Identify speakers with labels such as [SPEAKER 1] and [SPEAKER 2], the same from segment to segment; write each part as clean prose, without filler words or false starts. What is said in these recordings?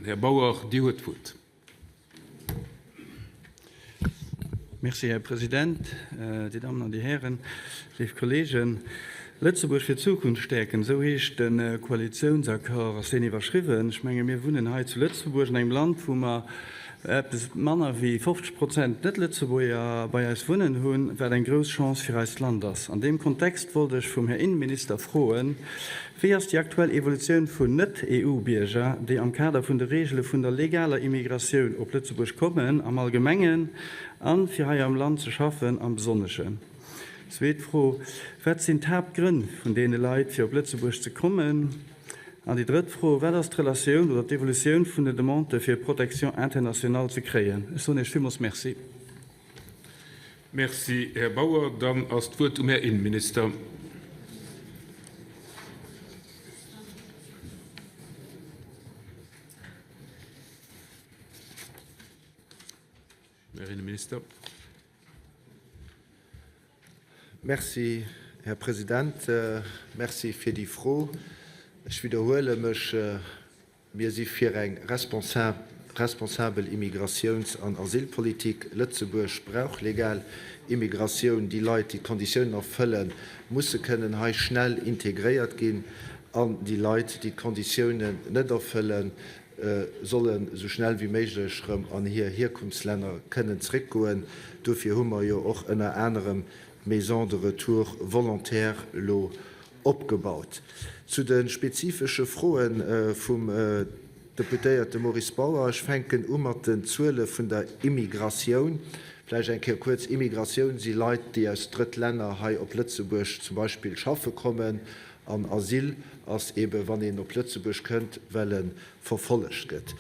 [SPEAKER 1] Här Bauer, Dir huet d'Wuert.
[SPEAKER 2] Merci, Här President, Dir Dammen an Dir Hären, léif Kolleegen. Lëtzebuerg fir d'Zukunft stäerken, esou heescht de Koalitiounsaccord, ass deen iwwerschriwwen. Ech menge mir wunnen hei zu Lëtzebuerg, an engem Land, wou mer eppes manner wéi 50 Prozent Net-Lëtzebuerger bei eis wunnen hunn, wat eng grouss Chance fir eist Land ass. An deem Kontext wollt ech vum Här Innenminister froen, Wéi ass déi aktuell Evolutioun vun Net-EU-Bierger, déi am Kader vun de Reegele vun der legaler Immigratioun op Lëtzebuerg kommen, am Allgemengen, an fir hei am Land ze schaffen, am Besonneschen? Zweet Fro, Wat sinn d'Haaptgrënn vun deene Leit, fir op Lëtzebuerg ze kommen? An déi drëtt Fro, Wat ass d'Relatioun oder d'Evolutioun vun den Demandë fir Protection internationale ze kréien? Ech soen Iech villmools Merci.
[SPEAKER 1] Merci, Här Bauer. Dann ass d'Wuert um Här Innenminister. Här Innenminister.
[SPEAKER 3] Merci, Här President. Merci fir déi Fro. Ech widderhuele mech, Mir si fir eng responsabel Immigratiouns an Asylpolitik. Lëtzebuerg brauch legal Immigratioun. Déi Leit, déi d'Konditiounen erfëllen, musse kënnen hei schnell integréiert ginn. An déi Leit, déi d'Konditiounen net erfëllen, sollen esou schnell wéi méiglech erëm an hir Hierkunftslänner kënnen zréckgoen. Dofir hu mer jo och ënner anerem d'Maisons de retour volontaire elo opgebaut. Zu de spezifesche Froe vum Deputéierte Maurice Bauer, Ech fänken u mat den Zuele vun der Immigratioun. Vläicht eng Kéier kuerz, Immigratioun si Leit, déi aus Drëttlänner hei op Lëtzebuerg zum Beispill schaffe kommen. An Asyl ass eebe wann een op Lëtzebuerg kënnt, well e verfollegt gëtt.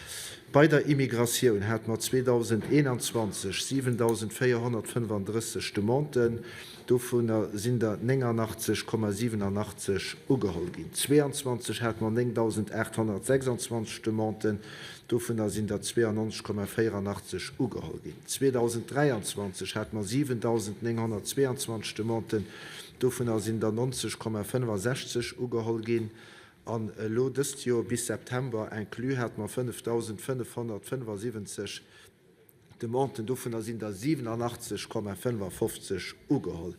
[SPEAKER 3] Bei der Immigratioun hate mer 2021 7.435 Demanden, dovunner sinn der 89,87 ugeholl ginn. 22 hate mer 9.826 Demanden, dovunner sinn der 92,84 ugeholl ginn. 2023 hate mer 7.922 Demanden, dovunner sinn der 90,65 ugeholl ginn. An elo dëst Joer bis September inclus hate mer 5.575 Demanden, dovunner sinn der 87,55 ugeholl.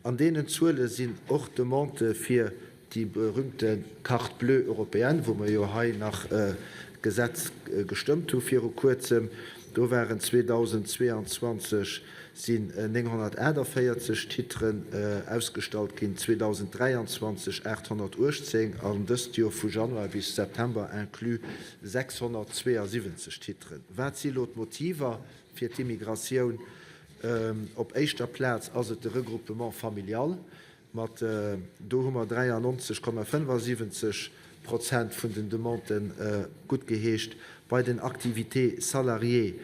[SPEAKER 3] An deenen Zuele sinn och d'Demandë fir déi berühmte Carte bleue européenne, wou mer jo hei nach e Gesetz gestëmmt hu viru Kuerzem, do waren 2022 sinn 948 Titren ausgestallt ginn, 2023 818 an dëst Joer vu Januar bis September inclus 672 Titren. Wat si lo d'Motiver fir d'Immigratioun? Op éischter Plaz ass et de Regroupement familial. Mat do hu mer 93,75 Prozent vun den Demanden guttgeheescht. Bei den Activités salariées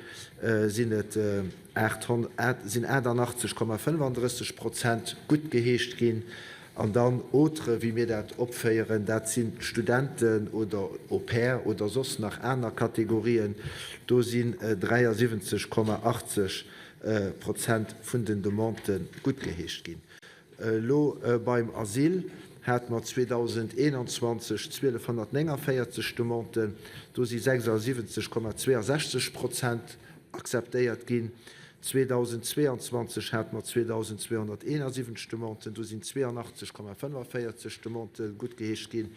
[SPEAKER 3] sinn et sinn 88,35 Prozent guttgeheescht ginn. An dann autres, wéi mir dat opféieren, dat sinn d'Studenten oder Au-pair oder soss nach aner Kategorien, do sinn 73,80 Prozent vun den Demandë guttgeheescht ginn. Elo beim Asyl hate mer 2021 1.249 Demanden, do si 76,62 Prozent akzeptéiert ginn. 2022 hate mer 2.271 Demanden, do sinn 82,45 Demandë guttgeheescht ginn.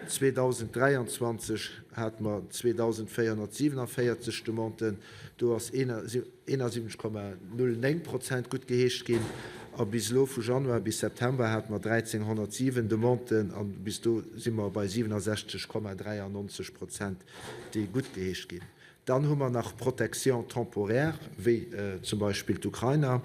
[SPEAKER 3] 2023 hate mer 2.447 Demanden, do ass 71,09 Prozent guttgeheescht ginn. A bis elo, vu Januar bis September, hate mer 1.307 Demanden a bis do si mer bei 67,93 Prozent, déi guttgeheescht ginn. Dann hu mer nach Protection temporaire, wéi zum Beispill d'Ukrainer.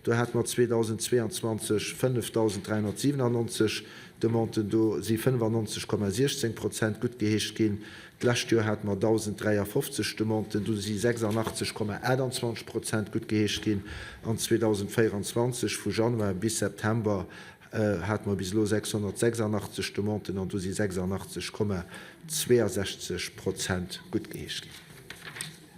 [SPEAKER 3] Do hate mer 2022 5.397 Demanden, do si 95,16 Prozent guttgeheescht ginn. D'lescht Joer hate mer 1.053 Demanden, do si 86,28 Prozent guttgeheescht ginn. An 2024, vu Januar bis September, hate mer bis elo 686 Demanden an do si 86,62 Prozent guttgeheescht ginn.